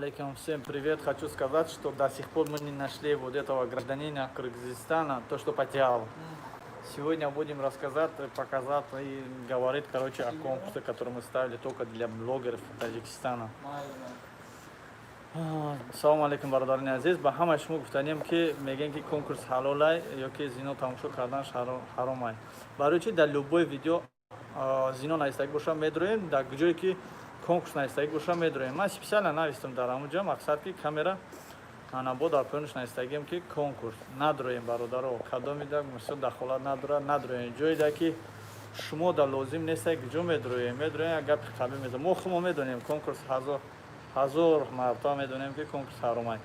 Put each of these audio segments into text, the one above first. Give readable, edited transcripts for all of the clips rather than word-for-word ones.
Алейкум, всем привет. Хочу сказать, что до сих пор мы не нашли вот этого гражданина Кыргызстана, то, что потерял. Сегодня будем рассказать, показать и говорить, короче, о конкурсе, который мы ставили только для блогеров Таджикистана. Салому алейкум, бародарони азиз. Ба ҳамаи шумо гуфтанем, ки мегӯем, ки конкурс ҳалолай ё ки зино тамошо карданаш ҳаромай. Барои чи дар любой видео зино навистагӣ боша, медроем, дар ҷое ки конкурс навистагӣ боша, медроем? Ман специально навистам дар ҳамун ҷо, мақсад ки камера ана бо дар поёнаш навистагием, ки конкурс надроем. Бародаро, кадомида мисол дахолат надорад, надроем. Ҷоеда ки шумо да лозим нестай, ҷо медроем? Медроем, як гапи қабил мезанем. Мо хумо медонем, конкурс ҳазор ҳазор мартаба медонем, ки конкурс ҳаромай.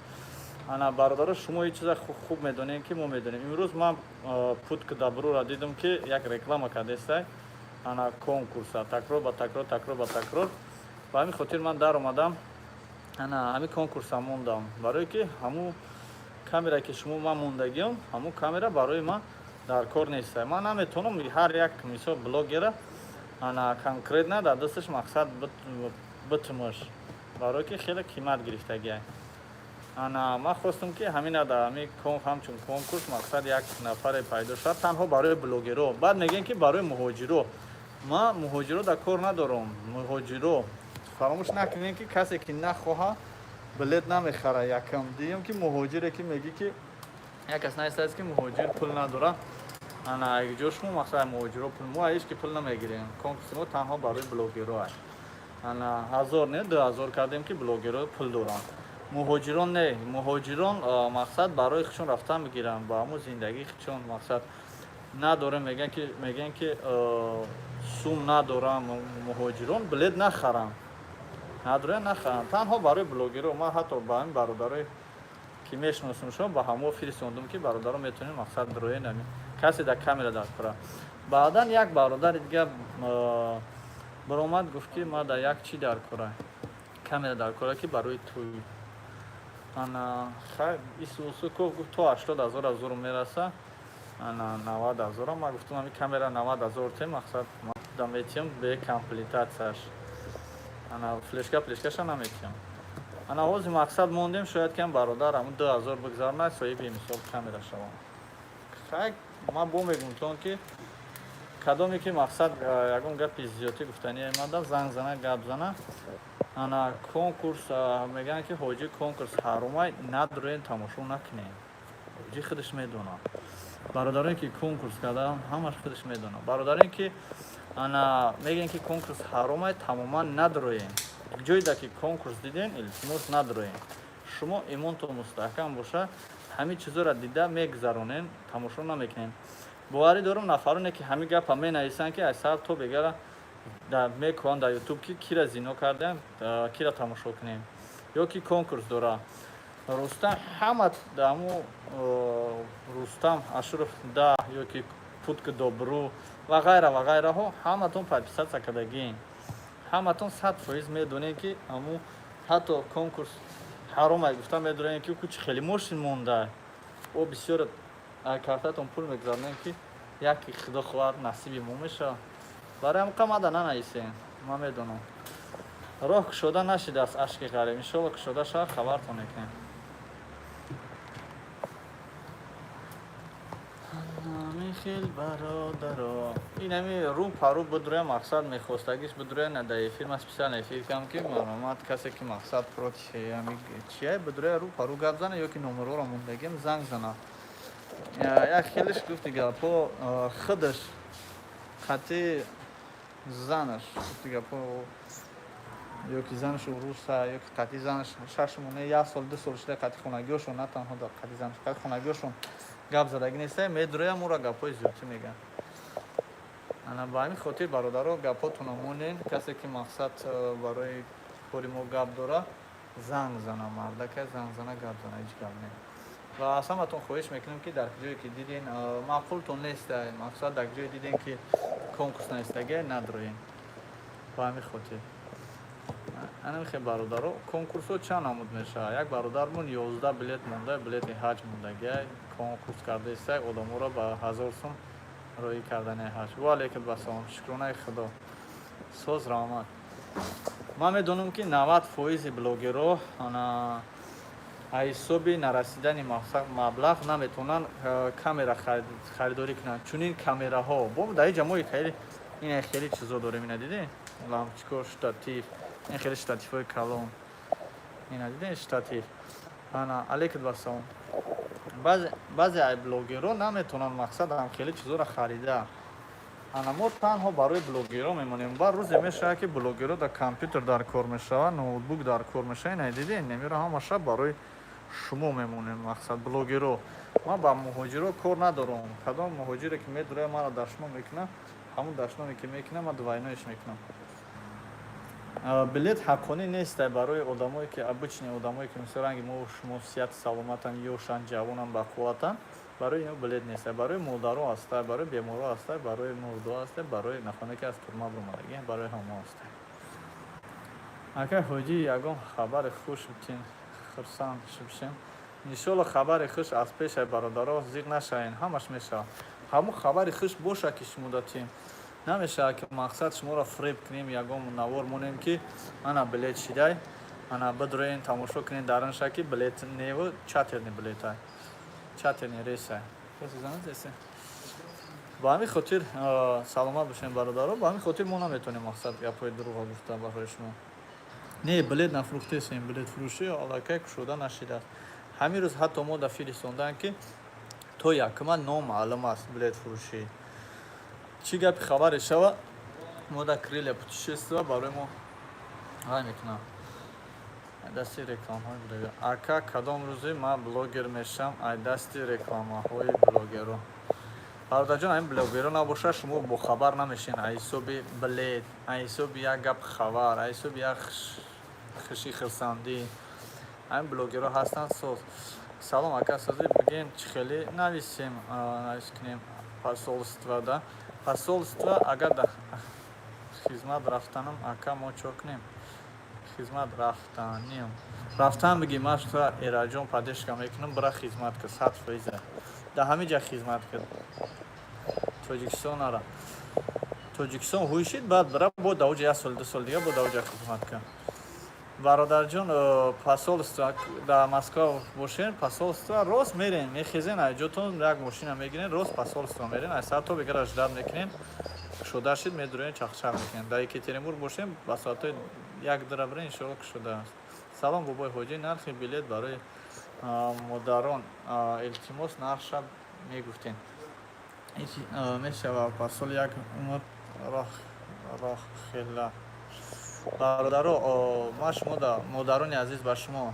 Ана, бародаро, шумо ҳеҷ чиза хуб медонем, ки мо медонем. Имрӯз ман «Путь к добру» ра дидам, ки як реклама кардестай, ана конкурса такрор ба такрор, такрор ба такрор. Ба ҳамин хотир ман даромадам, ана ҳамин конкурса мондам, барое ки ҳамун камера, ки шумо ман мондагиам, ҳамун камера барои ман дар кор нестай. Ман наметавонам ҳар як мисол блогера ана конкретно дар дасташ мақсад битумаш, барое ки хеле қимат гирифтагиай. Ана ман хостам, ки ҳамина дар ҳамин ҳамчун конкурс мақсад як нафаре пайдо шавад танҳо барои блогеро. Баъд мегӯем, ки барои муҳоҷиро. Ман муҳоҷиро дар кор надорам. Муҳоҷиро, фаромӯш накунем, ки касе ки нахоҳа, билет намехара. Якам дуюм, ки муҳоҷире ки мегӣ, ки як кас наистааст, ки муҳоҷир пул надора. Ана ҷо шумо мақсад муҳоҷиро пул, мо ҳеҷ ки пул намегирем. Конкурси мо танҳо барои блогеро. Ана 1000 не, 2000 кардем, ки блогеро пул доранд, муҳоҷирон не. Муҳоҷирон мақсад барои худшон рафтан мегиранд, ба ҳамун зиндагии худшон мақсад надорем. Мегӯянд, ки сум надорам, муҳоҷирон билет нахаранд, надоранд, нахаранд, танҳо барои блогеро. Ман ҳатто ба ҳамин бародарое ки мешиносам, шумо ба ҳамо фиристондум, ки бародаро, метавонем мақсад роя нами касе дар камера дар кора. Баъдан як бародари дига баромад, гуфт, ки ма дар як чӣ дар кора, камера дар кора, ки барои тӯй. Ана исусу гуфт, то 80 000 аз зуру мераса, ана 90 000. Ма гуфтам, ами камера 90 000 те, мақсад да метиҳам бе комплектация ш, ана флешка плешкаша наметиҳам. Ана ҳозир мақсад мондем, шояд кам бародар ҳамун 2000 бигзаронад, соҳиби мисол камера шавам. Хай, ман бо мегӯм тон, ки кадоме ки мақсад ягон гапи зиёдтӣ гуфтани омада, занг зана, гап зана. Ана конкурс мегӯянд, ки ҳоҷи, конкурс ҳарумай, надроен, тамошо накунем. Ҳоҷи худаш медонад. Бародарое ки конкурс кардаам, ҳамаш худаш медонад. Бародарое ки ана мегӯянд, ки конкурс ҳаромай, тамоман надроем. Ҷойда ки конкурс дидем, илтимос, надроем. Шумо имонтон мустаҳкам боша, ҳамин чизоро дида мегузаронем, тамошо намекунем. Боварӣ дорам, нафароне ки ҳамин гапа менависанд, ки аз сар то бегара мекӯҳанд дар Ютуб, ки кира зино кардем, кира тамошо кунем ё ки конкурс дора. Рустам ҳама даму Рустам Ашуров да ё ки «Путь к добру» ва ғайра ва ғайраҳо, ҳаматон подписаться кардагиен, ҳаматон 100% медонем, ки ҳаму ҳатто конкурс ҳаромай гуфта медонем, ки кучи хеле мошин монда. О бисёр картатон пул мегузаронем, ки яке худо хоҳад, насиби мо мешавад. Барои ҳам қамада нанависем, ман медонам, роҳ кушода нашидааст. Ашки ғариб, иншолло, кушода шавад, хабартон мекунем. Хел бародаро, ин ҳами рӯ пару бидуря, мақсад мехостагиш бидуря, на дар эфир. Ман специально эфир кардам, ки маромад касе ки мақсад против ҳами чия, бидуря, рӯ пару гап зана ё ки номерҳоро мондагиам, занг зана. Як хелеш гуфти гапҳо, худаш хати занаш гуфти гапҳо, ё ки занаш уруса, ё ки қати занаш 6 моҳ, як сол, 2 сол шуда, қати хонагиҳошон, на танҳо қати занаш, қати хонагиҳошон гап задагӣ нестай, медуроям, ура гапҳои зиёдтӣ мегӯянд. Ана ба ҳамин хотир, бародаро, гапҳотонро монен. Касе ки мақсад барои кори мо гап дора, занг зана, мардака занг зана, гап зана, ҳеҷ гап не. Ва аз ҳаматон хоҳиш мекунем, ки дар ҷое ки диден маъқултон нестай, мақсад дар ҷое диден, ки конкурс наистагия, надроен. Ба ҳамин хотир анамихе, бародаро, конкурсҳо чанд намуд мешавад? Як бародармон 11 билет монда, билети ҳаҷ мондагиай, конкурс кардаистай, одаморо ба 1000 сум роҳӣ кардани ҳаҷ. Ва алейкум ассалом, шукронаи Худо, соз, раҳмат. Ман медонам, ки 90 фоизи блогерҳо ана аз ҳисоби нарасидани маблағ наметавонанд камера харидорӣ кунанд. Чунин камераҳо бо дар ин ҷа мо хеле ина хеле чизо дорем. Ина дидем, лампочка, штатив, ин хеле штативҳои калон. Ина дидем, штатив. Ана, алейкум ассалом. Баъзе ай блогерҳо наметавонанд, мақсад, ам хеле чизоро харида. Ана, мо танҳо барои блогерҳо мемонем. Баъд рӯзе мешавад, ки блогерҳо дар компютер дар кор мешавад, ноутбук дар кор мешавад. Ина дидем, немиро ҳамаша барои шумо мемонем, мақсад, блогерҳо. Ман ба муҳоҷирҳо кор надорам. Кадом муҳоҷире ки медурояд, маро дашном мекунад, ҳамун дашноме ки мекунад, ман двойной ш мекунам. Билет ҳаққонӣ нестай барои одамое ки обычный одамое ки мисол ранги мо, шумо, сиҳату саломатан, ёшан, ҷавонан, бақувватан. Барои ино билет нестай. Барои модаро ҳастай, барои беморо ҳастай, барои мурдо ҳастай, барои нафаре ки аз турма баромадагӣ, барои ҳамо ҳастай. Акай Ҳоҷӣ, ягон хабари хуш битин, хурсанд шибшем, иншолло. Хабари хуш аз пешай, бародаро, зиқ нашавен, ҳамаш мешавад. Ҳамун хабари хуш боша, ки шумо датем, намешавад, ки мақсад, шуморо фреб кунем, ягон навор монем, ки ана билет шидай, ана бидроен, тамошо кунем, дарунша ки билет неву чартерный билетай, чартерный рейсай. Ба ҳамин хотир саломат бошем, бародаро. Ба ҳамин хотир мо наметавонем, мақсад, гапҳои дурӯға гуфта барои шумо. Не, билет нафурӯхтесем, билетфурӯшӣ аллакай кушода нашидааст. Ҳамин рӯз ҳатто мо да фиристондаанд, ки то якума номаълум аст билетфурӯшӣ. Чӣ гапи хабаре шава, мо да Крылья Путешествия барои мо вай мекунам. Дасти рекламаҳои блогер. Ака, кадом рӯзе ман блогер мешам? Ай дасти рекламаҳои блогерро. Бародарҷон, ҳамин блогерро набошад, шумо бохабар намешен. Ай ҳисоби билет, ай ҳисоби як гап хабар, ай ҳисоби як хуши, хурсандӣ, ҳамин блогерҳо ҳастанд соз. Салом, ака, созӣ? Бигем, чӣ хеле нависем, навис кунем посольство да? Посольство агар да хизмат рафтанам, ака, мо чо кунем? Хизмат рафтанем, рафтан биги, ман тура, Эраҷон, поддержка мекунам. Бира, хизмат кар, 100 фоиза да ҳамин ҷа хизмат кар. Тоҷикистон нара, Тоҷикистон ҳуйшид, баъд бира, бо давоҷа як сол, 2 сол дига бо давоҷа хизмат кар. Бародарҷон, посольство дар Москва бошен, посольство рост мерен, мехезен айҷотон, як мошина мегирен, рост посольство мерен, ай саат то бегара ждать мекунен, кушода шид, медуроен, чахчах мекунен. Дар Екатеринбург бошем, ба соатҳои 1 дра бирен, иншоалло, кушода аст. Салом, бобои Ҳоҷӣ, нархи билет барои модарон, илтимос, нархша мегуфтен. Мешава ба соли як умр рохела. Бародаро, ман шумо да, модарони азиз, ба шумо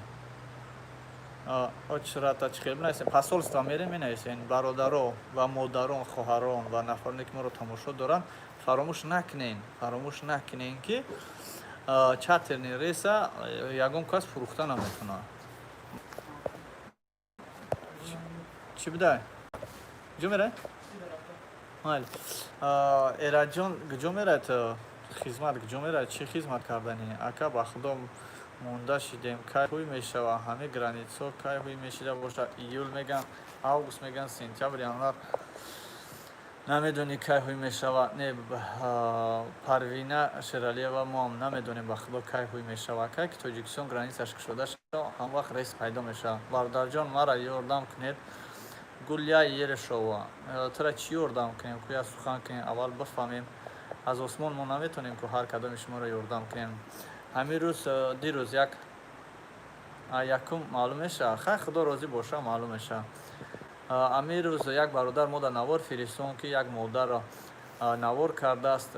очрата чӣ хел бинависем? Посольство мерем, менависем. Бародаро ва модарон, хоҳарон ва нафароне ки моро тамошо доранд, фаромӯш накунен, фаромӯш накунен, ки чартерный рейса ягон кас фурӯхта наметавонад. Чӣ будай? Куҷо мерай? Майли, Эраҷон, куҷо мерай ту? Хизмат куҷо мерай? Чӣ хизмат карданӣ? Ака, ба Худо, монда шидем. Кай ҳуй мешава ҳамин границо? Кай ҳуй мешида бошад? Июл меган, август меган, сентябр, январ, намедонӣ, кай ҳуй мешава. Не, Парвина Шералиева, моам намедонем, ба Худо, кай ҳуй мешава. Кай ки Тоҷикистон границаш кушода шава, ҳам вақт рейс пайдо мешавад. Бародарҷон, мара ёрдам кунед. Гулия Ерешова, тура чӣ ёрдам кунем? Кӯя сухан кунем, аввал бифаҳмем. Аз осмон мо наметавонем ку ҳар кадоми шуморо ёрдам кунем. Ҳамин рӯз, дирӯз як якум маълум мешавад. Хай, Худо розӣ боша, маълум мешавад. Ҳамин рӯз як бародар мо дар навор фиристон, ки як модарро навор кардааст.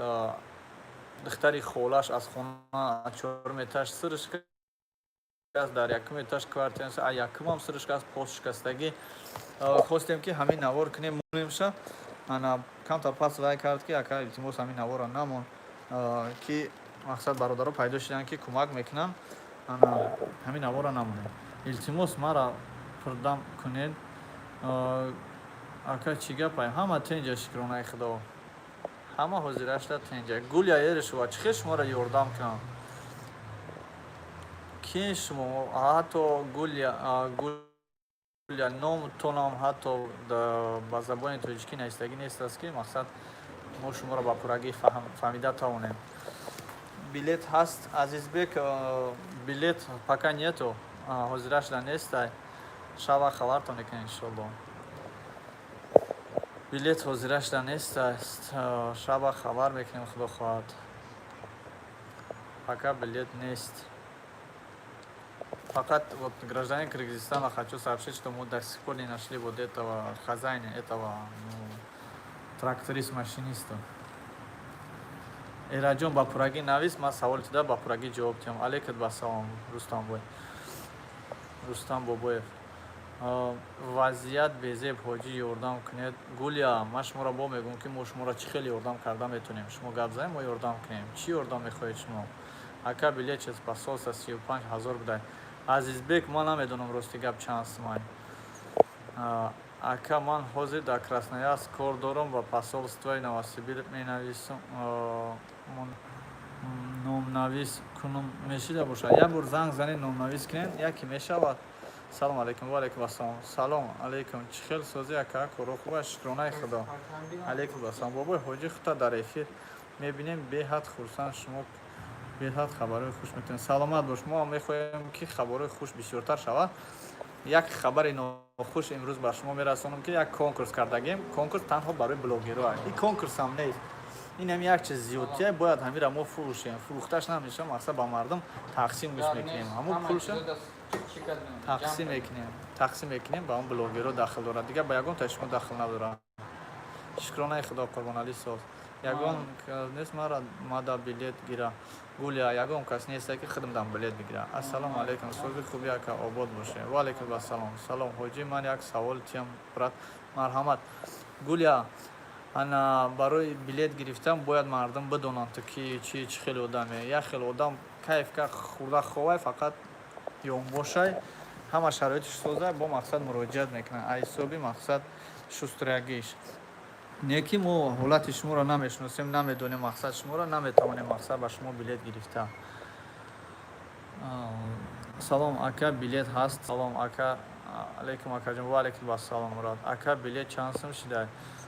Духтари холаш аз хона чорум этаж сир шикаст, дар якум этаж квартира, якумам сир шикаст, пос шикастагӣ. Хостем, ки ҳамин навор кунем, монемша. Ана, камтар пас вай кард, ки ака, илтимос, ҳамин наворро намон, ки мақсад, бародаро пайдо шуданд, ки кӯмак мекунанд. Ана, ҳамин наворро намонем, илтимос, мара пурдам кунед. Ака, чӣ гапай? Ҳама тенҷа, шукронаи Худо, ҳама ҳозирашда тенҷа. Гулия Ерешова, чӣ хел шуморо ёрдам кунам? Ки шумо ҳатто, Гулия, Гулия, номтонам ҳатто ба забони тоҷикӣ навистагӣ нест аст, ки мақсад, мо шуморо ба пуррагӣ фаҳмида тавонем. Билет ҳаст, Азизбек? Билет пока нету, ҳозирашда нестай. Шава хабартон мекунем, иншолло. Билет ҳозирашда нестаст, шаба хабар мекунем, худо хоҳад. Пока билет нест. Фақат вот гражданин Кыргызстана, хочу сообщить, что мы до сих пор не нашли вот этого хозяина, этого, ну, тракторист-машиниста. Эраҷон, ба пуррагӣ навис, ман саволи туда ба пуррагӣ ҷавоб диҳам. Алейкум басалом, Рустамбой, Рустам Бобоев. Вазъият безеб, ҳоҷӣ, ёрдам кунед. Гулия, ман шуморо бо мегӯям, ки мо шуморо чӣ хеле ёрдам карда метавонем. Шумо гап занед, мо ёрдам кунем. Чӣ ёрдам мехоҳед шумо? Ака, билет через посольство 35 000 будай. Азизбек, ман намедонам, рости гап, чанд сумай. Ака, ман ҳозир дар Красноярск кор дорам ва посольствои Новосибир менависам. Номнавис кунум, мешида бошад? Як бор занг занед, номнавис кунед, яке мешавад. Салом алейкум. Ва алейкум ассалом. Салом алейкум, чӣ хел, созӣ, ака? Коро хуб аст, шукронаи Худо. Алейкум ассалом. Бобои ҳоҷӣ, хута дар эфир мебинем, беҳад хурсанд. Шумо беҳад хабарҳои хуш метавонед. Саломат бош. Мо ҳам мехоҳем, ки хабарҳои хуш бисёртар шавад. Як хабари нохуш имрӯз ба шумо мерасонам, ки як конкурс кардагем. Конкурс танҳо барои блогерҳо. Ин конкурсам нест, ин ҳам як чиз зиёдтия. Бояд ҳамира мо фурӯшем. Фурӯхташ намеша, мақсад, ба мардум тақсим мекунем. Ҳамун пулша тақсим мекунем, тақсим мекунем. Ба он блогерҳо дахл дорад, дигар ба ягон таи шумо дахл надорад. Шукронаи Худо, Қурбоналӣ, соз. Ягон нест мара мада билет гира. Гулия, ягон кас несте, ки худам билет бигира. Ассалому алайкум, сози хуби, ака, обод боше. Ва алайкум ассалом. Салом, ҳоҷӣ, ман як савол тиям, брат. Марҳамат, Гулия. Ана, барои билет гирифтан бояд мардум бидонанд, ту ки чи, чӣ хел одаме. Як хел одам кайф ка, хӯрда, ховай, фақат ёнбошай, ҳама шароитиш созай, бо мақсад муроҷиат мекунад аз ҳисоби мақсад шустрягиш. Не ки мо ҳолати шуморо намешиносем, намедонем мақсад шуморо, наметавонем мақсад ба шумо билет гирифта. Салом, ака, билет ҳаст? Салом, ака. Алейкум, акаҷон. Ва алейкум ассалом, Мурод ака. Билет чанд сум шидай?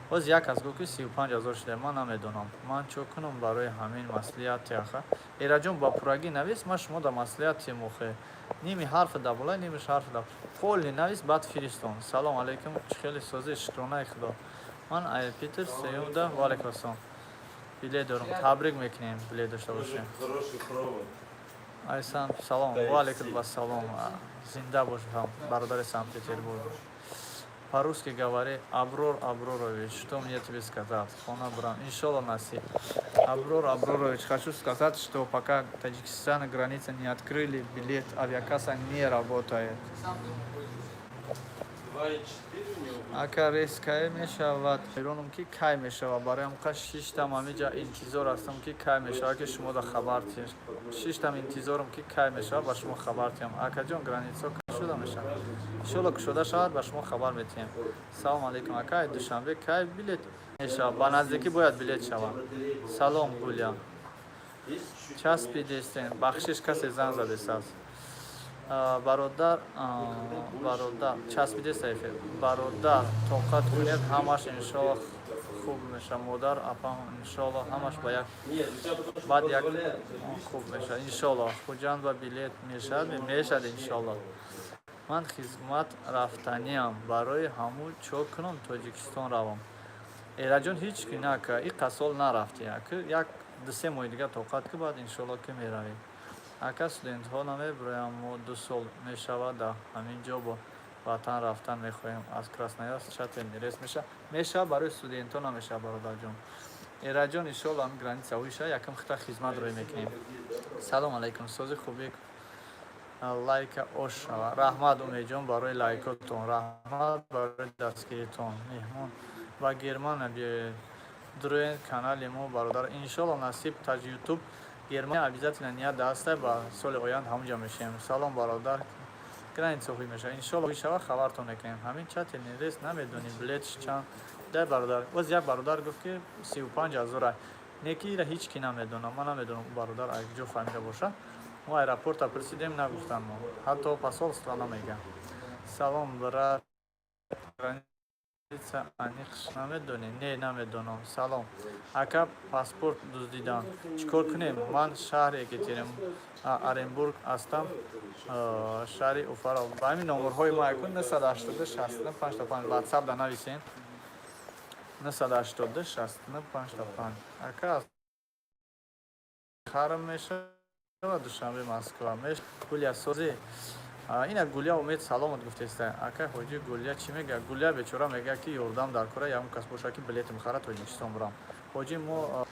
Боз як кас гуфт, ки 35 000 шидай. Ман намедонам, ман чо кунам барои ҳамин маслиҳати. Аха, Эраҷон, ба пуррагӣ навис, ман шумо да маслиҳати мухе. Ними ҳарф да болай, нимиш ҳарф да полный навис, баъд фиристон. Салом алейкум, чӣ хеле, созӣ? Шукронаи Худо. Ман ай Питер сеюмда. Ва алейкум ассалом. Билет дорам. Табрик мекунем, билет дошта бошем. Хороший провод. Айсан, салом. Ва алейкум ассалом, зинда бош, бародари Санкт Петербург. По-русски говори. Аброр Аброрович, что мне тебе сказать? Хона брам. Иншаллах, насиб. Аброр Аброрович, хочу сказать, что пока Таджикистан границы не открыли, билет авиакасса не работает. 2,4 у него будет. Ака, рейс кай мешавад? Ҳайронам, ки кай мешавад. Барои ҳамқа шиштам, ҳамиҷа интизор ҳастам, ки кай мешавад, ки шумо да хабар тиҳем. Шиштам, интизорам, ки кай мешавад, ба шумо хабар тиҳам. Акаҷон, границаҳо кушода мешавад. Иншолло, кушода шавад, ба шумо хабар метиҳем. Салом алейкум, ака, Душанбе кай билет мешавад? Ба наздикӣ бояд билет шавад. Салом, Гулия. Есть чуть-чуть. Часпидестен. Бахшиш, касе занг задестааст. Бародар, бародар, часпидеста эфир. Бародар, тоқат кунед, ҳамаш иншолло хуб мешавад. Модар, апам, иншолло, ҳамаш ба як Нет, у тебя потому что баъд як позволяет. хуб мешавад, иншолло. Хуҷанд ба билет мешавад? Мешавад, иншолло. Ман хизмат рафтаниам, барои ҳамун чо кунам, Тоҷикистон равам? Эраҷон, ҳеҷ ки нака, иқа сол нарафти, як 2-3 моҳи дигар тоқат ки, баъд иншолло ки меравӣ. Ака, студентҳо намебироям, мо 2 сол мешавад дар ҳамин ҷо, бо ватан рафтан мехоҳем. Аз Красноярск чатен рейс мешавад? Мешавад, барои студентҳо намешавад, бародарҷон. Эраҷон, иншолло, ҳамин граница ҳоиша якам хита хизмат рӯй мекунем. Салом алейкум, сози, хубӣ? Лайка ош шава. Раҳмат, Умедҷон, барои лайкотон, раҳмат барои дастгиритон. Меҳмон ба Германия биёед, дуроед канали мо, бародар. Иншолло, насиб, таҷ Ютуб Германия обязательно ният даста, ба соли оянд ҳамунҷа мешавем. Салом, бародар, граница ҳуй мешавад? Иншолло, ҳуй шава, хабартон мекунем. Ҳамин чате нерест, намедонем билетш чанд дай, бародар. Боз як бародар гуфт, ки 35 000. Не ки ира ҳеҷ ки намедонам, ман намедонам, ӯ бародар аз куҷо фаҳмида бошад. Мо аэропорта пурсидем, нагуфтанд мо, ҳатто посольство намегӯянд. Салом, брат. Лица аниқш намедонӣ? Не, намедонам. Салом, ака, паспорт дуздиданд, чӣ кор кунем? Ман шаҳри Екатерин Оренбург ҳастам, шаҳри Уфаро. Ба ҳамин номерҳои мо якун 982 69 55 ватсап да нависен, 982 69 55. Ака, харм мешава Душанбе Москва меш? Гулия, созӣ? Ина Гулия Умед саломат гуфтеста. Ака ҳоҷи, Гулия чӣ мега? Гулия бечора мега, ки ёрдам дар кора, ягон кас боша, ки билетим хара, Тоҷикистон бурам. Ҳоҷи, мо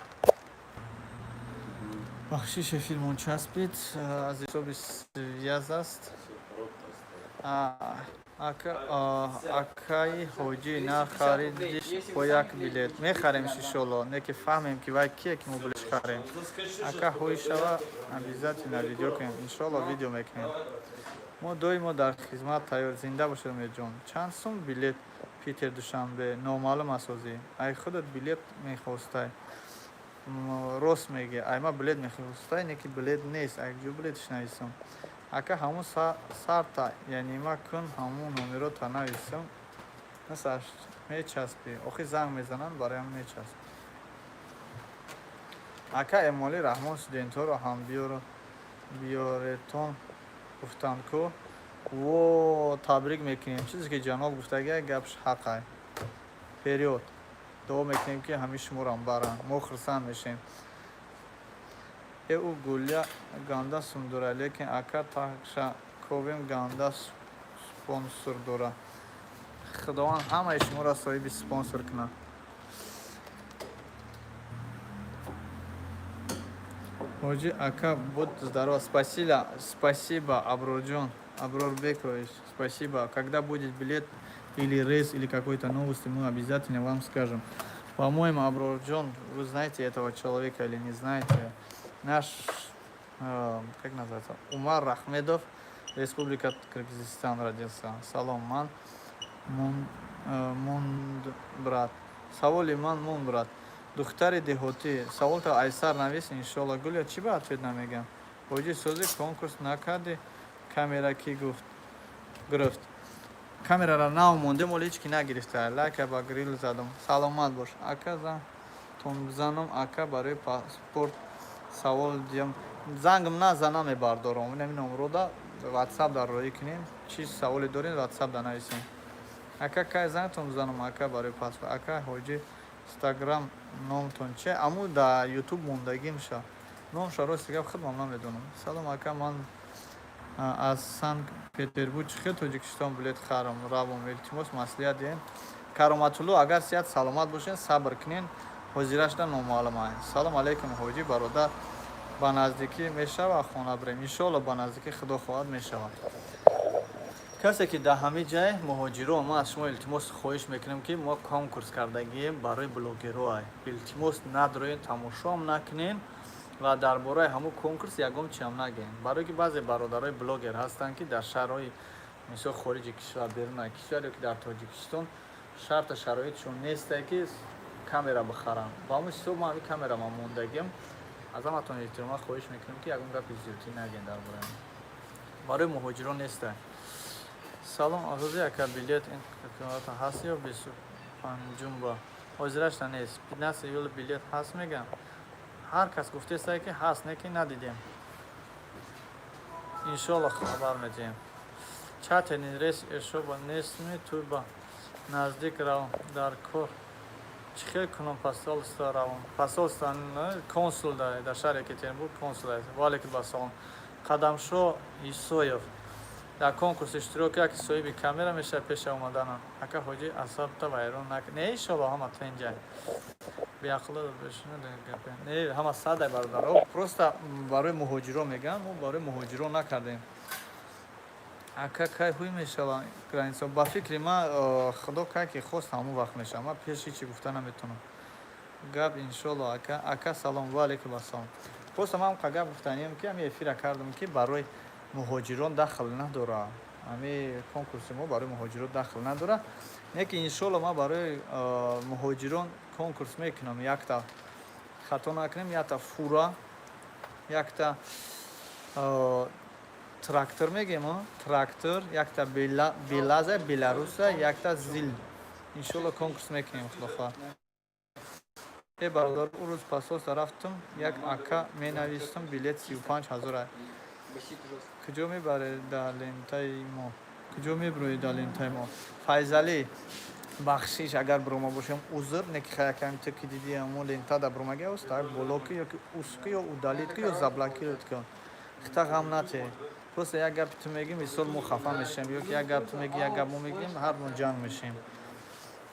бахшиш, эфирмон часпид, аз ҳисоби связь аст. Акаи ҳоҷӣ, нахаридиш бо як билет мехарем, иншолло, не ки фаҳмем, ки вай кие, ки мо билет харем. Ака, ҳои шава, обязательно видео кунем. Иншолло, видео мекунем. Мо доимо дар хизмат тайёр. Зинда бошед, Умедҷон. Чанд сум билет Питер Душанбе? Номаълум асозӣ. Ай худат билет мехостай. Рост меги, ай ма билет мехостай, не ки билет нест. Ай ҷо билетш нависам? Ака, ҳамун сарта янима кун, ҳамун номерота нависам. Мечаспӣ охи, занг мезананд, бароям мечаспӣ. Ака Эмомалӣ Раҳмон студентҳоро ҳам биёретон гуфтанд ку. Во, табрик мекунем. Чизе ки ҷаноб гуфтага, гапш ҳақай. Вперёд, дуо мекунем, ки ҳамин шуморам баранд, мо хурсанд мешем. Ӯ Гулия ганда сум дора, лекин ака таша ковем, ганда спонсор дора. Худованд ҳамаи шуморо соҳиби спонсор кунад. Ҳоҷи ака, будь здоров. Спасибо, спасибо, Аброрҷон, Аброр Бекович, спасибо. Когда будет билет или рейс, или какой-то новости, мы обязательно вам скажем. По-моему, Аброрджон, вы знаете этого человека или не знаете, наш, как называется, Умар Рахмедов, Республика Кыргызстан родился. Салом, ман монд, брат. Саволи ман мон, брат. Духтари деҳотӣ, саволта айсар навис, иншолло. Гулия, чӣ ба ответ намегам? Ҳоҷи, сози, конкурс накарди, камера кӣ гуфт гирифт? Камерара нав мондем, оле ҳеч ки нагирифта. Лайка ба грил задам. Саломат бош, ака. Зангтон бизанам, ака, барои паспорт савол диям. Зангм наза, намебардорам. Инами номрода ватсап дар роӣ кунем. Чӣ саволе дорем, ватсап да нависем. Ака, кай зангтон бизанам, ака, барои паспорт? Ака ҳоҷи, инстаграм номтон че? Аму да ютуб мондагимша, номша рости гап худмам намедонам. Салом, ака, ман аз Санкт Петербург чӣ хел Тоҷикистон билет харам, равом? Илтимос, маслиҳат диҳем. Кароматулло, агар сиҳат саломат бошен, сабр кунен, ҳозирашда номаълума. Салом алейкум, ҳоҷӣ бародар, ба наздикӣ мешава хона бирем? Иншоалло, ба наздикӣ, худо хоҳад, мешавад. Касе ки дар ҳамин ҷай муҳоҷирон, ман аз шумо илтимос, хоҳиш мекунем, ки мо конкурс кардагием барои блогерҳо. Илтимос, надроен, тамошоам накунен ва дар бораи ҳамун конкурс ягон чиам нагӯем, барое ки баъзе бародарои блогер ҳастанд, ки дар шаҳрҳои, мисол, хориҷи кишвар, берунаи кишвар ё ки дар Тоҷикистон шарту шароитшон нестае, ки камера бихаранд. Ба ҳамун ҳисоб ман ҳамин камерама мондагиам. Аз ҳаматон эҳтироман хоҳиш мекунем, ки ягон гапи зиёдтӣ нагӯем дар бораи барои муҳоҷирон нестае. Салом, азози ака, билет ин ҳаст ё 25-ум ба? Ҳозирашта нест. 15 июл билет ҳаст, мегам. Ҳар кас гуфтестае, ки ҳаст, не ки надидем. Иншоалло, хабар медиҳем. Чартерный рейс Эршоба нестми? Туй ба наздик равам дар кор, чӣ хел кунам, посольство равам? Посольство, консул дар шаҳри Екатеринбург консул аст. Ваалейкум ассалом, Қадамшо Исоев. Дар конкурс иштирок, яке соҳиби камера мешавад. Пеша омаданам, ака ҳоҷӣ, асабта вайрон нак. Не, иншоалло, ҳама тенҷай, беақло. Не, ҳама садай, бародаро. Просто барои муҳоҷирон мегӯям, мо барои муҳоҷирон накардем. Ака, кай ҳуй мешава граница? Ба фикри ман, худо кай ки хост, ҳамон вақт мешава. Ман пеш ҳечи гуфта наметавонам гап. Иншоалло, ака. Ака, салом. Ваалейкум ассалом. Просто ман гап гуфтаниям, ки ҳами эфира кардам, ки барои муҳоҷирон дахл надора. Ҳами конкурси мо барои муҳоҷирон дахл надора. Не ки иншоалло, ман барои муҳоҷирон конкурс мекунам. Якта, хато накунем, якта фура, якта трактор мегем, трактор, якта Белаза, Беларуса, якта ЗИЛ. Иншолло, конкурс мекунем, худо хоҳад. Э, бародар, ӯ рӯз посольство рафтум, як ака менавистум, билет 35 ҳазора. Куҷо мебаред дар лентаи мо? Куҷо мебироед дар лентаи мо? Файзалӣ, бахшиш, агар бирома бошем, узр. Не ки хаякам ту ки диди, ҳамо лента да биромага ост, так блоки ёки уски ё удалить ки ё заблокировать кун. Хита ғам нате. Просто як гапи ту мегӣ, мисол, мо хафа мешавем, ё ки як гап ту мегӣ, як гап мо мегӯем, ҳар мо ҷанг мешем.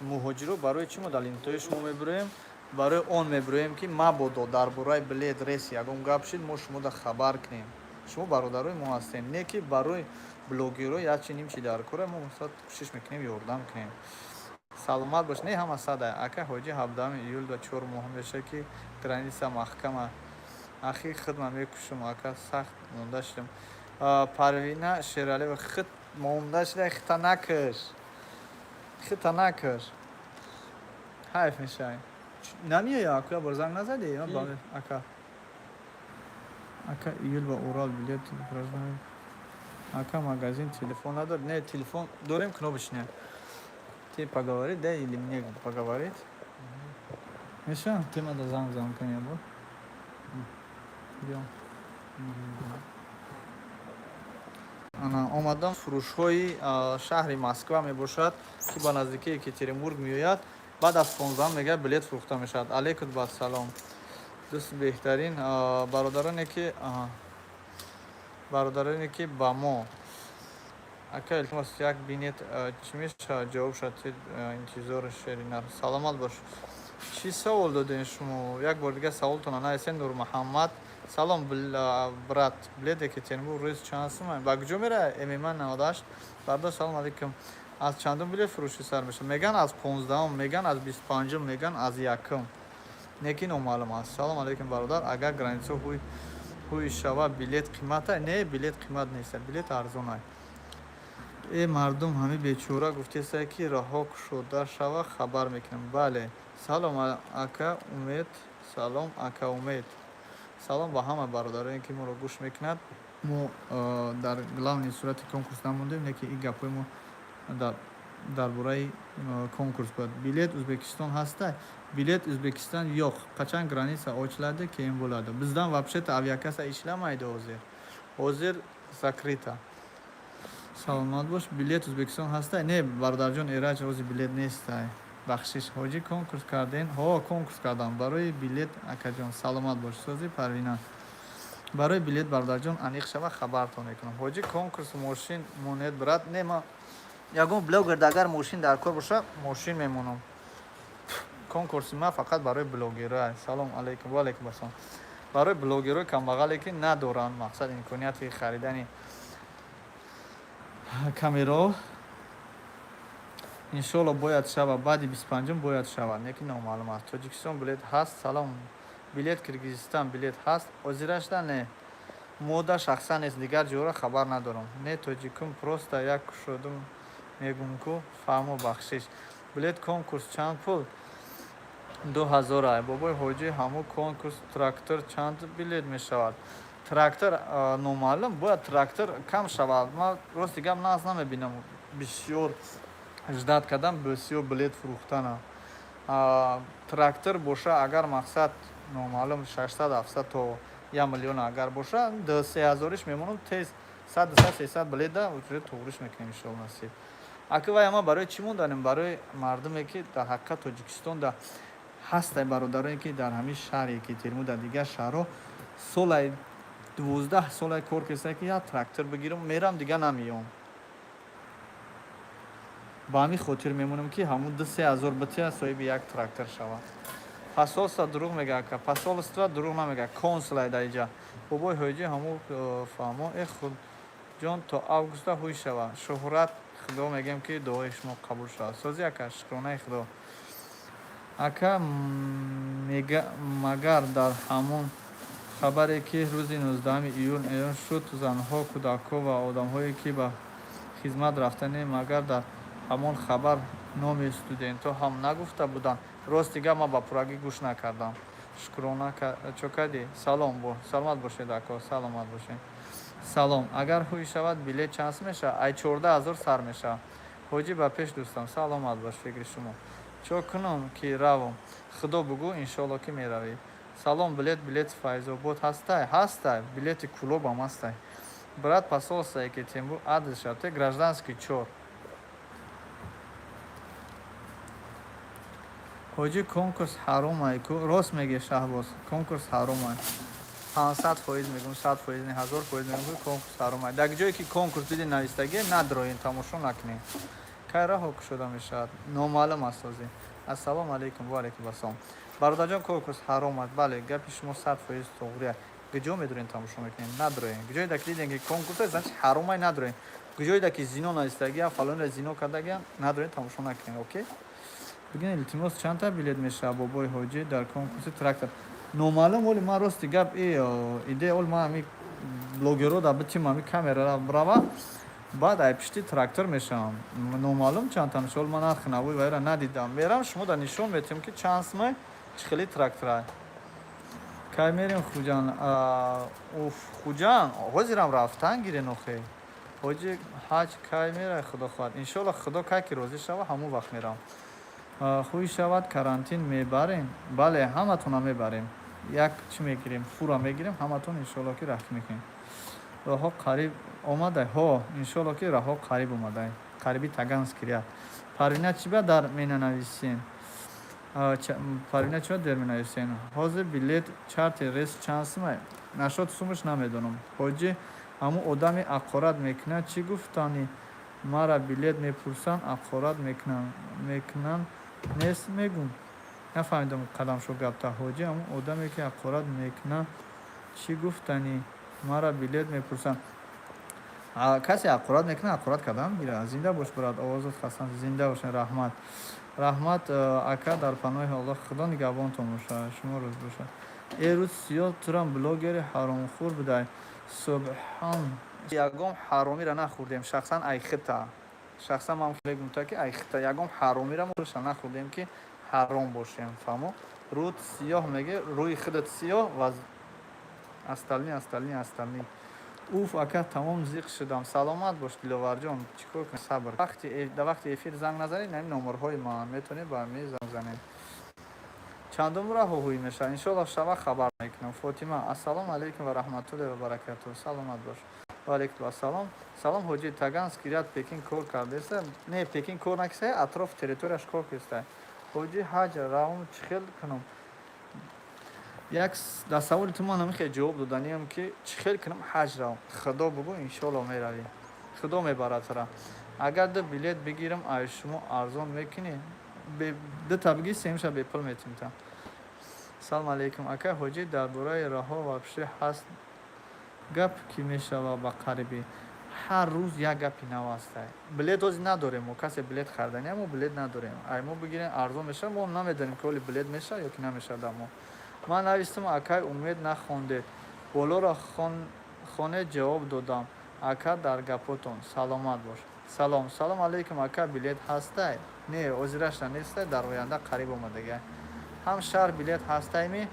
Муҳоҷиро барои чӣ мо дар лентаи шумо мебироем? Барои он мебироем, ки мабодо дар бораи билет, рейс ягон гап шид, мо шумода хабар кунем. Шумо бародарои мо ҳастем. Не ки барои блогерро як чи ним чи дар кора, мо мақсад кӯшиш мекунем, ёрдам кунем. Саломат бош. Не, ҳама сада. Ака ҳоҷӣ, 17 июл ба 4 моҳ меша, ки граница маҳкама. Ахи хидма мекушум, ака, сахт монда шудем. Парвина Шералиева, хит монда шуда, хита накаш, хита накаш, ҳайф мешавӣ. Намеоя, ака, бор занг назадӣ ака? Ака, июл ба Урал билет? Ака, магазин телефон надор? Не, телефон дорем, кнопочный. Ты поговори, да, или мне поговорить? Миша, ты надо занг занг кунӣ бо. Биё. Ана омадам, фурӯшҳои шаҳри Москва мебошад, ки ба наздикии Екатеринбург меояд. Баъд аз 15 мега билет фурӯхта мешавад. Алейкум бассалом. Дӯсти беҳтарин, бародароне ки ба мо, ака, илтимос, як бинет чӣ мешавад, ҷавоб шад, интизори шеринар. Саломат бош. Чӣ савол додем шумо? Як бор дигар саволтона нависен. Нурмуҳаммад, салом, брат, билет Екатеринбург рӯз чанд сум? Ба куҷо мера? ММА 98. Бародар, салом алейкум, аз чандум билет фурӯшӣ сар мешавад? Меган, аз 15-ум, меган, аз 25-ум, меган, аз якум, лекин номаълум аст. Салом алейкум, бародар, агар граница ҳуй шава, билет қимата? Не, билет қимат нест, билет арзон. Э, мардум, ҳами бечора гуфтесае, ки раҳо кушода шава, хабар мекунем. Бале. Салом, ака Умед. Салом, ака Умед. Салом ба ҳама бародароне, ки моро гӯш мекунад. Мо дар главный сурати конкурс намондем, лекин ин гапҳои мо дар бораи конкурс буд. Билет Ӯзбекистон ҳаста? Билет Ӯзбекистон yo'q. Qachon граница ochiladi, keyin bo'ladi. Bizdan вообще-то aviakassa ishlamaydi hozir. Hozir закрыто. Саломат бош. Билет Ӯзбекистон ҳаста? Не, бародарҷон Эраҷ, ҳозир билет нестай. Бахшиш, ҳоҷӣ, конкурс карден? Ҳо, конкурс кардам барои билет, акаҷон. Саломат бош. Сӯзи Парвина. Барои билет, бародарҷон, аниқ шава, хабартон мекунам. Ҳоҷӣ, конкурс мошин монед, брат? Не, ма ягон блогер агар мошин дар кор боша, мошин мемонам. Конкурси ман фақат барои блогерҳо. Салом алейкум. Ва алейкум ассалом. Барои блогерҳои камбағале, ки надоранд, мақсад, имконияти харидани камерао. Иншоалло, бояд шавад, баъди 25-ум бояд шавад, лекин номаълум аст. Тоҷикистон билет ҳаст? Салом, билет Киргизистон билет ҳаст ҳозирашда? Не, мода шахсан нест, дигар ҷоро хабар надорам. Не, тоҷикум, просто як кушодум, мегум ку, фаҳмо, бахшиш. Билет конкурс чанд пул? 2000 ай. Бобои ҳоҷӣ, ҳамун конкурс трактор чанд билет мешавад? Трактор номаълум, бояд трактор кам шавад. Ман, рости гап, нағз намебинам, бисёр ждать кардам, бисёр билет фурӯхтана. Трактор боша агар, мақсад, номаълум, 600, 700 то 1 миллион агар боша, ду се ҳазориш мемонам, тез 100, 200, 300 билета туғриш мекунем, иншоалло, насиб. Ака, вай ама барои чӣ монданем? Барои мардуме, ки дар ҳақиқат Тоҷикистон да ҳастай, бародарое, ки дар ҳамин шаҳри Екатеринбург, дар дигар шаҳрҳо солай 12 солай кор кардааст, ки як трактор бигирам, мерам, дигар намеём. Ба ҳамин хотир мемонам, ки ҳамун ду се ҳазор бития, соҳиби як трактор шавад. Посольство дурӯғ мега, ака? Посольство дурӯғ намега, консулай дар иҷа. Бобои ҳоҷӣ, ҳамун фаҳмо. Э, худҷон, то августа ҳуй шава. Шуҳрат худо, мегӯем, ки дуои шумо қабул шавад. Сози, ака, шукронаи худо. Ака, магар дар ҳамон хабаре, ки рӯзи 19 июл эълон шуд, занҳо, кӯдакҳо ва одамҳое, ки ба хизмат рафтанем, магар дар ҳамон хабар номи студентҳо ҳам нагуфта буданд? Рости гап, ман ба пуррагӣ гӯш накардам. Шукрона чо кардӣ. Салом, саломат бошед, ако, саломат бошед. Салом, агар ҳуй шавад, билет чанд сум мешавад? Ай 14 000 сар мешавад. Ҳоҷӣ, ба пеш, дӯстам, саломат бош. Фикри шумо чо кунам, ки равам? Худо бугӯ, иншоалло, ки меравӣ. Салом, билет Файзобод ҳастай? Ҳастай, билети Кулобам ҳастай. Брат, посольство Екатеринбург адрес шабте. Гражданский, 4. Ҳоҷӣ, конкурс ҳаромай ку? Рост меге, Шаҳбоз, конкурс ҳаромай. 500% мегум, 100% не, 1000% мегум, ки конкурс ҳаромай. Дар ҷое ки конкурс диди навистагӣ, надроен, тамошо накунед. Кай раҳо кушода мешавад, номаълум аст ҳозир. Ассалому алайкум. Ва алайкум ассалом, бародарҷон. Конкурс ҳаром аст, бале, гапи шумо 100% туғрия. Куҷо медурен, тамошо мекунем? Надроем. Куҷое ки дидем, ки конкурс аст, значит, ҳаромай, надроем. Куҷое ки зино навистагиам, фалонро зино кардагиам, надроем, тамошо накунем. Окей, бигин, илтимос, чандта билет мешавад, бобои ҳоҷӣ, дар конкурси трактор? Номаълум. Оли ман, рости гап, и идея ол ман ҳами блогеро да битим, ҳами камера рава, баъд ай пишти трактор мешавам. Номаълум чандта мешава. Ол ман нархи навои вайра надидам. Мерам, шумо да нишон метиҳем, ки чанд сумай, чӣ хели тракторай. Кай мерем Хуҷанд? Уф, Хуҷанд ҳозирам рафтан гирен охе. Ҳоҷи, ҳаҷ кай мерай? Худо хоҳад, иншоалло, Худо кай ки розӣ шава, ҳамон вақт мерам. Хӯй шавад, карантин мебарем? Бале, ҳаматона мебарем. Як чӣ мегирем, фура мегирем, ҳаматон иншоалло, ки рафт мекунем. Роҳҳо қариб омадай? Ҳо, иншоалло, ки роҳҳо қариб омадай, қариби Таганский ряд. Парвина, чӣ ба дар менанависен? Парвина, чӣ ба дер менависен? Ҳозир билет чарти рейс чанд сумай? Нашод сумаш намедонам. Ҳоҷӣ, ҳамун одами ақорат мекунад, чӣ гуфтани? Мара билет мепурсанд, ақорат мекунанд, нест мегум. Нафаҳмидам, Қадамшо, гапта. Ҳоҷӣ, ҳамун одаме, ки ақорат мекунад, чӣ гуфтанӣ? Мара билет мепурсанд. Касе ақорат мекунад, ақорат кардан гира. Зинда бош, брат, овозат хасан. Зинда бошед, раҳмат, раҳмат, ака. Дар паноҳи Аллоҳ, Худо нигаҳбонтон бошад, шумо рӯз бошад. Э, рӯз сиёҳ, турам блогери ҳаромхӯр будай. Субҳон, ягон ҳаромиро нахӯрдем. Шахсан айхита, шахсан ман мегумта, ки айхита ягон ҳаромиро мо нахӯрдем, ки ҳаром бошем. Фаҳмо? Рӯд сиёҳ меге, рӯи худат сиёҳ ва остальные, остальные, остальные. Уф, ака, тамом зиқ шудам. Саломат бош, Диловарҷон. Чӣ кор кунем, сабр. Дар вақти эфир занг назанед, нами номерҳои ман, метавонед ба ми занг занед. Чандум раҳо ҳуй мешавад? Иншоалло, шава, хабар мекунам. Фотима, ассалому алайкум ва раҳматуллоҳи ва баракатуҳ. Саломат бош. Ва алайкум ассалом. Салом, ҳоҷи, Таганский ряд Пекин кор кардеста? Не, Пекин кор накиста, атроф территорияш кор киста. Ҳоҷи, ҳаҷ равм, чӣ хел кунам? Як дар саволи ту ман ҳамин хел ҷавоб доданиям, ки чӣ хел кунам, ҳаҷ равам. Худо бугӯ, иншоалло, меравӣ, Худо мебарад тура. Агар ду билет бигирам, ай шумо арзон мекунӣ? Дута бигир, семша бепул метимта. Салому алейкум, ака ҳоҷӣ, дар бораи роҳҳо вообще ҳаст гап, ки мешава ба қарибӣ? Ҳар рӯз як гапи нав ҳастай. Билет ҳозир надорем мо, касе билет хариданӣ, мо билет надорем. Ай мо бигирем, арзон мешава. Мо намедонем, ки оли билет мешава ё ки намешава. Дар мо ман навистам, акай Умед, нахондед, болоро хоне. Ҷавоб додам, ака, дар гапотон. Саломат бош. Салом, салом алейкум, ака, билет ҳастай? Не, ҳозирашна нестай, дар оянда қариб омадагай. Ҳам шаҳр билет ҳастайми?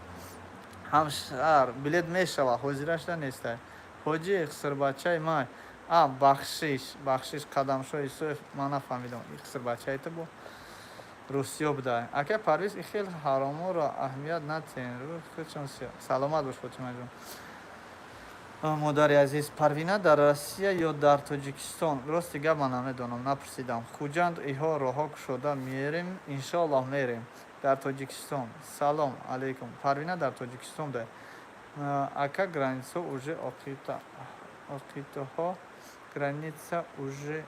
Ҳам шаҳр билет мешава, ҳозирашна нестай. Ҳоҷи, хисрбачаи ман. А, бахшиш, бахшиш, Қадамшо Исоев, ман нафаҳмидам, хисрбачаи ту бу Русиё буда. Ака Парвиз, и хел ҳароморо аҳамият натиҳен. Худшон. Саломат бош, Фотимаҷон, модари азиз. Парвина дар Россия ё дар Тоҷикистон? Рости гап, ман намедонам, напурсидам. Хуҷанд иҳо роҳҳо кушода, мерем, иншоаллоҳ, мерем. Дар Тоҷикистон. Салом алейкум, Парвина дар Тоҷикистон да. Ака, граница уже открытоҳо, граница уже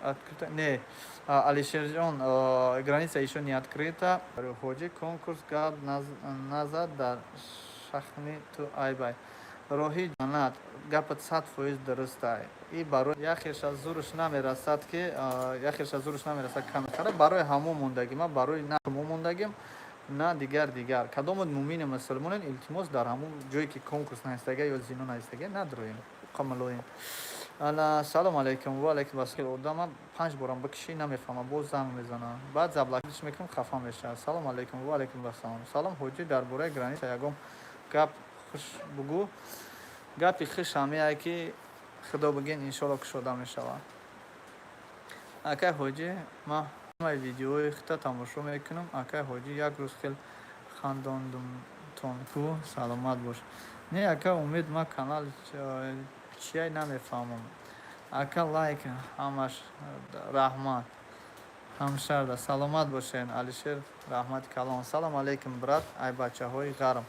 открыта? Не, Алишерҷон, граница ещё не открыта. Ҳоҷи, конкурс гап назад, дар шахни ту айбай. Роҳи ҷаннат, гапат 100% дурустай. И барои яхеша зурш намерасад, ки яхеша зурш намерасад, кам хара. Барои ҳамо мондагим, ма барои на шумо мондагим, на дигар. Кадомот мумини мусулмонен, илтимос, дар ҳамон ҷое ки конкурс наистага ё зино наистага, надроем, қамалоем. Ала, салом алейкум. Ва алейкум ассалом. Одама панҷ борам бикишӣ, намефаҳмам, боз занг мезанам, баъд заблокиш мекунам, хафа мешавад. Салом алейкум. Ва алейкум ассалом. Салом, ҳоҷӣ, дар бораи граница ягон гап хуш бугӯ. Гапи хуш ҳамеае, ки Худо бигӯен, иншоалло, кушода мешавад. Акай Ҳоҷӣ, ман ҳамаи видеои худта тамошо мекунам. Акай Ҳоҷӣ, як рӯз хел хандондумтон ку, саломат бош. Не, ака Умед, ман канал чияй, намефаҳмам. Ака, лайк ҳамаш раҳмат. Ҳамшарда саломат бошен. Алишер, раҳмати калон. Салом алейкум, брат, ай бачаҳои ғарм.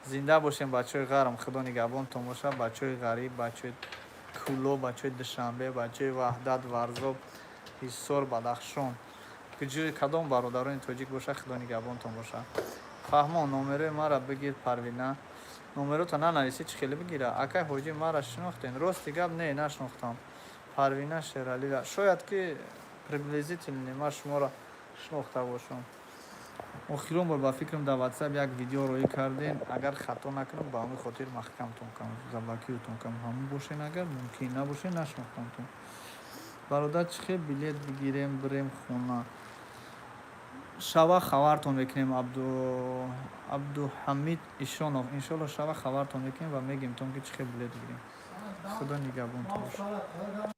Зинда бошем, бачаҳои ғарм, Худо нигаҳбонтон бошад. Бачаҳои ғариб, бачаҳои Кӯлоб, бачаҳои Душанбе, бачаҳои Ваҳдат, Варзоб, Ҳисор, Бадахшон, куҷои кадом бародарони тоҷик бошад, Худо нигаҳбонтон бошад. Фаҳмон, номерои маро бигир. Парвина, номерото нанависӣ, чӣ хеле бигира? Акай Ҳоҷӣ, маро шинохтен? Рости гап, не, нашинохтам. Парвина Шералиева, шояд ки приблизительно ман шуморо шинохта бошам. Охирон бор, ба фикрам, дар Ватсап як видео роӣ кардем, агар хато накунам, ба ҳамин хотир маҳкамтон кам, заблокировать кам. Ҳамон бошен, агар мумкин набошен, нашинохтамтон. Бародар, чӣ хел билет бигирем, бирем хона? Шава хабартон мекунем. Абдуҳамид Ишонов, иншолло, шава хабартон мекунем ва мегӯем тон, ки чӣ хел билет бигирем. Худо нигаҳбонтон бошад.